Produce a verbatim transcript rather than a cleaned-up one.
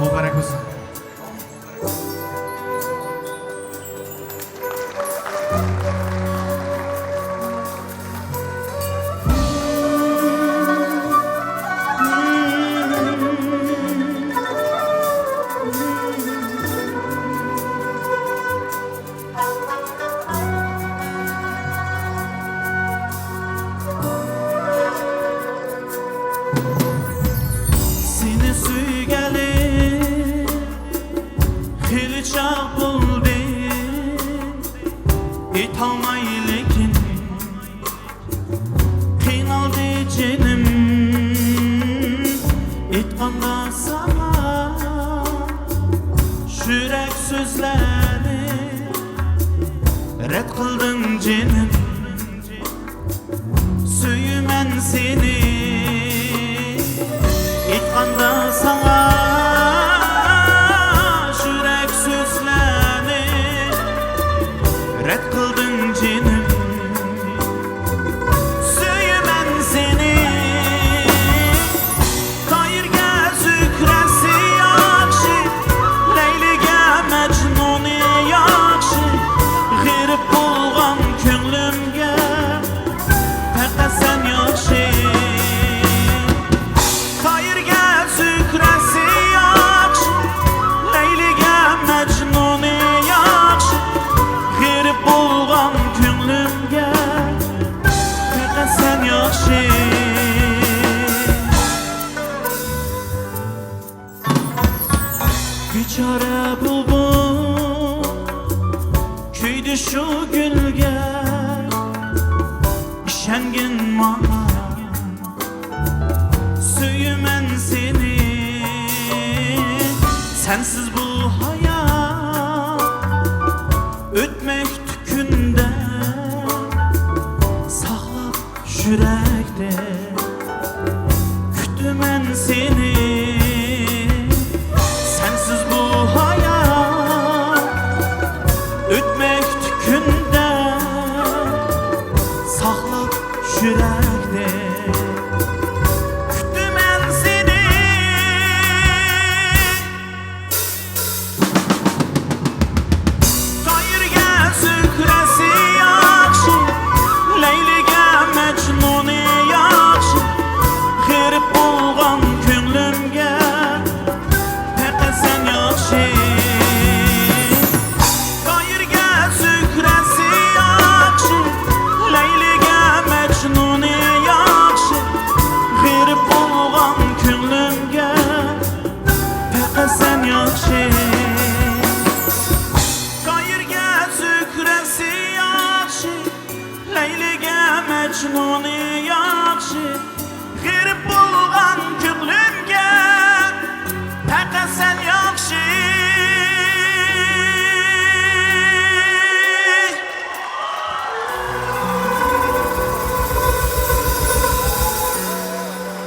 مۇبارەك بولسۇن. سېنى سۆيگەنلىك خېلى چاغ بولدى، ئېيتالماي لېكىن قىينالدى جېنىم، ئېيتقاندا ساڭا شۆرەك سۆزلەرنى رەت قىلدىڭ جېنىم. سۆيىمەن سېنى، ئېيتقاندا ساڭا شۆرەك سۆزلەرنى رەت قىلدىڭ جېنىم. سۆيىمەن سېنى. تايىرگە زۆھرەسى ياخشى، لەيلىگە مەجنۇنى ياخشى، غېرىب بولغان كۆڭلۈمگە پەقەت سەن ياخشى. تايىرگە زۆھرەسى ياخشى، لەيلىگە مەجنۇنى ياخشى، غېرىب بولغان كۆڭلۈمگە پەقەت سەن ياخشى. بىچارە بۇلبۇل كۆيدى شۇ گۈلگە، ئىشەنگىن ماڭا، سۆيىمەن سېنى. سەنسىز بۇ ھايات ئۆتمەكتە كۈندە، ساقلاپ يۈرەكتە كۈتىمەن سېنى. سەنسىز بۇ ھايات ئۆتمەكتە كۈندە، ساقلاپ يۈرەكتە كۈتىمەن سېنى. تايىرگە زۆھرەسى ياخشى، لەيلىگە مەجنۇنى ياخشى، غېرىب بولغان كۆڭلۈمگە پەقەت سەن ياخشى. تايىرگە زۆھرەسى ياخشى، لەيلىگە مەجنۇنى ياخشى، غېرىب بولغان كۆڭلۈمگە پەقەت سەن ياخشى. تايىرگە زۆھرەسى ياخشى، لەيلىگە مەجنۇنى ياخشى،